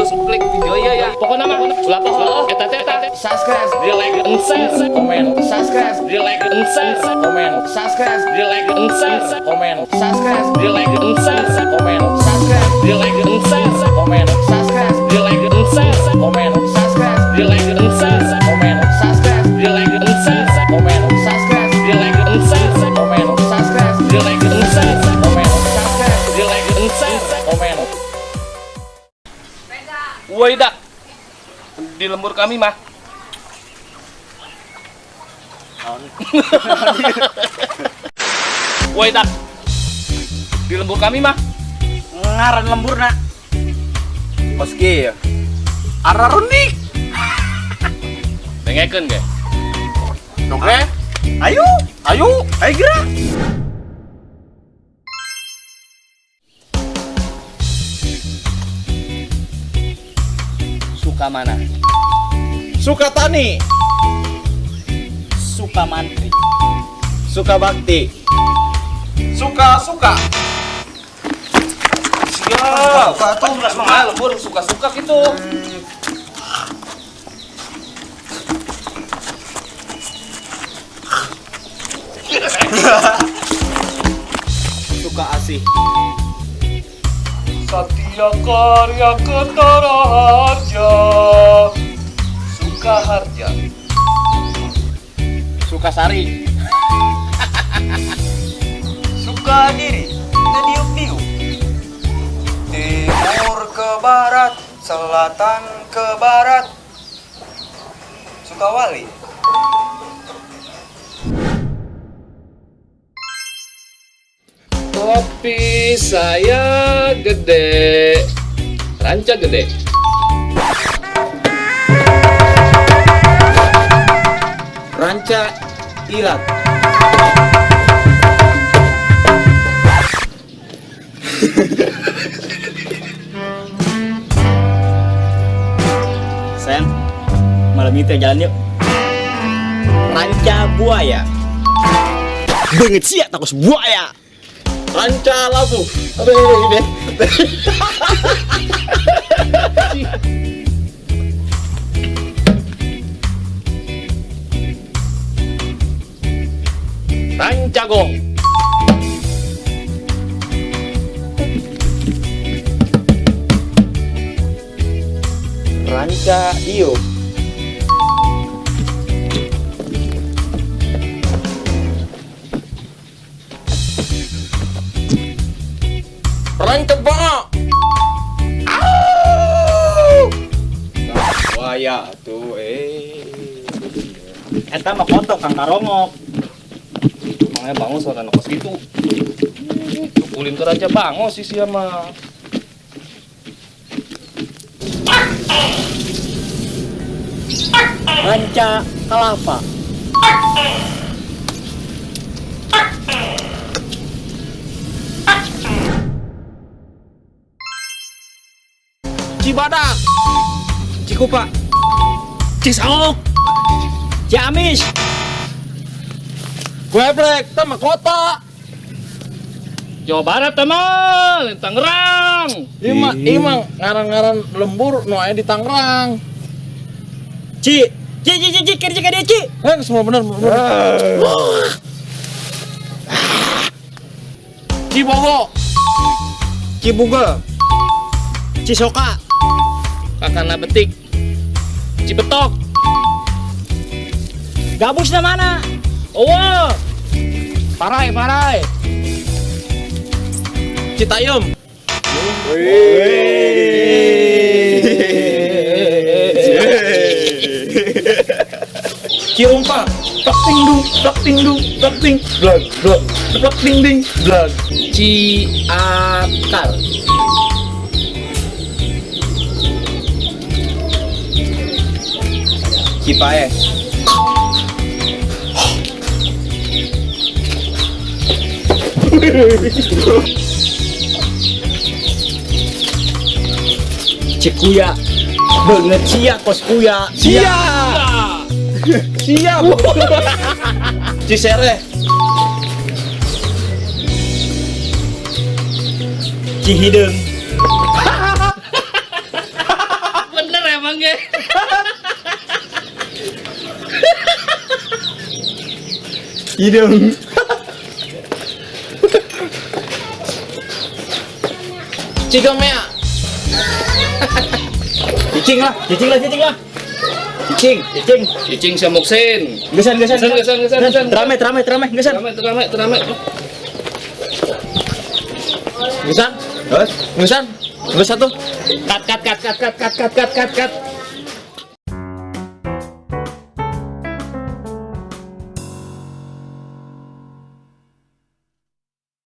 Terus klik video iya ya. Pokoknya mah ulah poho eta teh eta Subscribe, di like and share, komen, subscribe, di like and share, komen, subscribe, di like and share, komen, subscribe, di like and share, komen, subscribe, di like and share, komen, subscribe, di like and share, komen, subscribe, di like and share, komen, subscribe, di like and share, komen, subscribe, di like and share, komen, subscribe, di like and share, komen, subscribe, di like and share. komen. Woi dak, di lembur kami mah. Woi dak, di lembur kami mah. Ngaran lembur nak. Meski ya. Ararunik. Dengekeun ge. Oke. Ayo, Ayo. ayo gerak. Suka mana? Suka tani. Suka mantri. Suka bakti. Suka suka. Siap. Suka lembur suka-suka gitu. Suka asih. Satya Karya Ketara Harja. Suka Harja. Suka sari. Suka diri, tediuk-diuk. Timur ke barat, selatan ke barat. Sukawali. Topi saya gede. Ranca gede. Ranca ilat. Sayang, malam ini kita jalan yuk. Ranca buaya. Banget sih ya, takut buaya. Ranca labu. Rancagong. Ranca iyo. Ranca bongo. Waya tuh eh. Eta mah kotok kang karongok. Makanya bangun suara nokos gitu. Ulin ke Raja Bango sih sia mah. Ranca kelapa. Cibadak. Cikupa. Cisauk. Ciamis. Geblek, sama kota. Jawa Barat teman, Tangerang. Ima, imang ngaran-ngaran lembur nu aya di Tangerang. Ci, ci, ci, ci, ci, kerja ke dia, ci. Eh, semua bener, bener. Cibogo. Cibuga. Cisoka. Kakana Betik. Cibetok. Gabusna mana? Oh. Parai, parai. Citayam. Cirumpak. Plak ting dung, plak ting dung, plak ting, blag, blag, plak ting ding, blag. Ciakar. Cipaes. Cikuya. Banget sia kos kuya. Siap. Siap. Cisereh. Cihideung. Bangke. Hidung. Cigomea. Cicing lah, cicing lah, cicing lah. Cicing, cicing. Cicing sia Muksin. Gesan, gesan. Gesan, gesan, gesan, gesan. Terame, terame, terame, gesan. Terame, terame, terame. Gesan. Terus, gesan. Geus satu. Cut, cut, cut, cut, cut, cut, cut, cut, cut, cut.